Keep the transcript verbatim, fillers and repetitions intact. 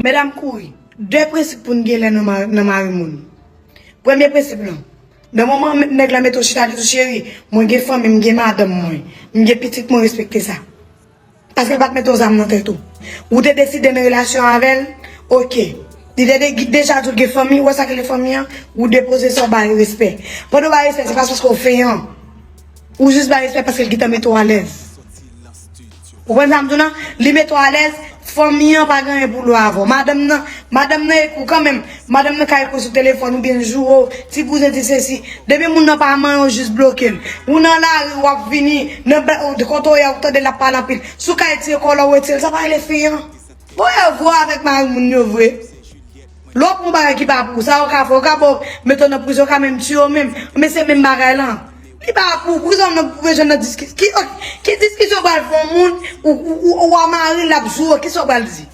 Medam kouri. De prensip pou n gen lè nan ma- nan mari moun. Premye prensip lan. Nan moman nèg la mete w chita, li di w, cheri, mwen gen fanmi, m gen madanm mwen, m gen pitit mwen, respekte sa. Paske l pa t mete yon zam nan tèt ou. Ou te deside nan relasyon avè l, oke. Li te de- deja di w gen fanmi, ou wè sa k rele fanmi an, ou depoze sa, w ba l respè. Pandan w ba l respè, se pa paske w fenyan. Ou jis ba l respè paske l gentan mete w alèz. Ou konprann sa m di w lan? Li mete w alèz, fanmi an pa gen anyen pou l wè avè w. Madanm nan, madanm nan ekri w kanmenm. Madanm nan ka ekri w sou telefòn oubyen l joure w. Ti kouzen, ti sesi. Depi moun nan pa manyen w, jis bloke l. Ou nan lari, w ap vini, nan bè- kote w ye a, w tande l ap pale anpil. Si w ka retire kò w la, w retire l, sa pa rele fenyan. Bon, yo gwo avèk mari moun yo vre. Lè w pran bagay ki pa pou ou, sa yo ka fè, yo ka ba w, mete w nan prizon, yo ka menm tiye w menm. Men se menm bagay lan. Li pa pou ou, prizon nan pou bezwen nan diskisyon. Ki, ki diskisyon w pral fè yon moun, ou, ou, ou, ou a mari l ap joure, kisa w pral di?